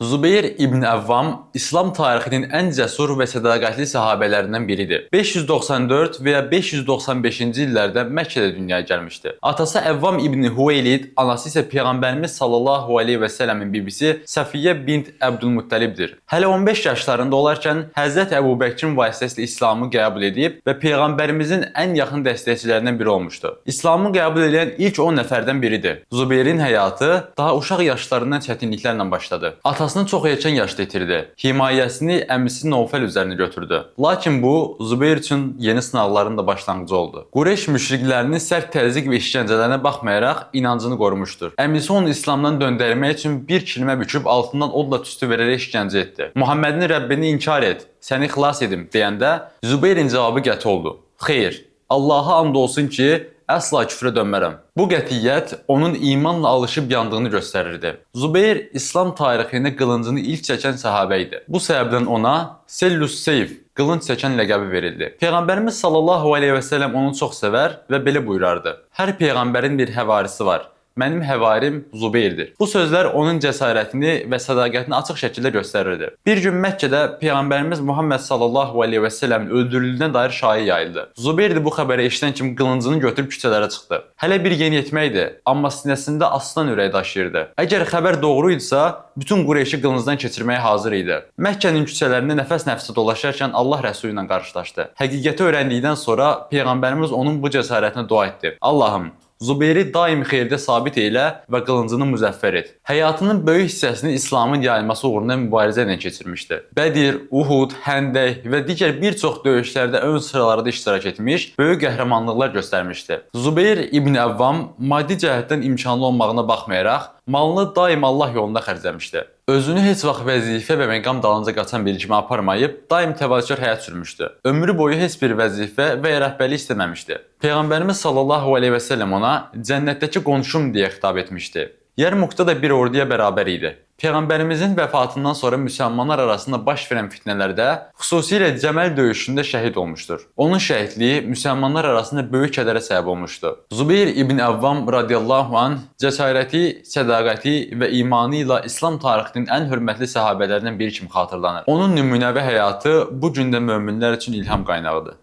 Zübeyir İbn Əvvam İslam tarixinin ən cəsur və sədaqətli səhabələrindən biridir. 594 və ya 595-ci illərdə Məkkədə dünyaya gəlmişdi. Atası Əvvam İbn Huveylid, anası isə Peyğəmbərimiz sallallahu əleyhi və səlləmin bibisi Səfiyyə bint Əbdülmüttəlibdir. Hələ 15 yaşlarında olarkən Həzrət Əbubəkrin vasitəsilə İslamı qəbul edib və Peyğəmbərimizin ən yaxın dəstəkçilərindən biri olmuşdu. İslamı qəbul edən ilk 10 nəfərdən biridir. Zubeyrin həyatı daha uşaq yaşlarından çətinliklərlə başladı. Atasını çox erkən yaşda itirdi. Himayəsini əmisi Novfəl üzərinə götürdü. Lakin bu Zubeyr üçün yeni sınaqların da başlanğıcı oldu. Qureyş müşriklərinin sərt təzyiq və işgəncələrinə baxmayaraq inancını qorumuşdur. Əmisi onu İslamdan döndərmək üçün bir kilmə büküb altından odla tüstü verərək işgəncə etdi. Muhammedin Rəbbini inkar et, səni xilas edim deyəndə Zubeyrin cavabı qəti oldu. Xeyr, Allaha and olsun ki, əsla küfrə dönmərəm. Bu qətiyyət onun imanla alışıb yandığını göstərirdi. Zubeyr İslam tarixində qılıncını ilk çəkən səhabə idi. Bu səbəbdən ona Sellus Seyf, qılınc çəkən ləqəbi verildi. Peyğəmbərimiz sallallahu əleyhi və səlləm onu çox sevər və belə buyurardı: Hər peyğəmbərin bir həvarisi var. Mənim həvarim Zubeyrdir. Bu sözlər onun cəsarətini və sədaqətini açıq şəkildə göstərirdi. Bir gün Məkkədə Peyğəmbərimiz Muhammed sallallahu əleyhi və səlləmin öldürüldüyünə dair şayiə yayıldı. Zubeyr də bu xəbəri eşidən kimi qılıncını götürüb küçələrə çıxdı. Hələ bir yeniyetmə idi, amma sinəsində aslan ürəyi daşıyırdı. Əgər xəbər doğru idisə, bütün Qureyşi qılıncdan keçirməyə hazır idi. Məkkənin küçələrində nəfəs-nəfəsə dolaşarkən Allah Rəsulu ilə qarşılaşdı. Həqiqəti öyrəndikdən sonra Peyğəmbərimiz onun bu cəsarətinə dua etdi. Allahım, Zubeyri daim xeyirdə sabit eylə və qılıncını müzəffər et. Həyatının böyük hissəsini İslamın yayılması uğrunda mübarizə ilə keçirmişdi. Bədir, Uhud, Həndək və digər bir çox döyüşlərdə ön sıralarda iştirak etmiş, böyük qəhrəmanlıqlar göstərmişdi. Zubeyr İbn Əvvam maddi cəhətdən imkanlı olmağına baxmayaraq, malını daim Allah yolunda xərcləmişdi. Özünü heç vaxt vəzifə və məqam dalınca qaçan biri kimi aparmayıb, daim təvazökar həyat sürmüşdü. Ömrü boyu heç bir vəzifə və ya rəhbərlik istəməmişdi. Peyğəmbərimiz sallallahu əleyhi və səlləm ona cənnətdəki qonşum deyə xitab etmişdi. Yərmukda da bir orduya bərabər idi. Peyğəmbərimizin vəfatından sonra müsəlmanlar arasında baş verən fitnələrdə, xüsusilə Cəməl döyüşündə şəhid olmuşdur. Onun şəhidliyi müsəlmanlar arasında böyük kədərə səbəb olmuşdu. Zubeyr İbn Əvvam radiyallahu anh cəsarəti, sədaqəti və imanı ilə İslam tarixinin ən hörmətli səhabələrindən biri kimi xatırlanır. Onun nümunəvi həyatı bu gün də möminlər üçün ilham qaynağıdır.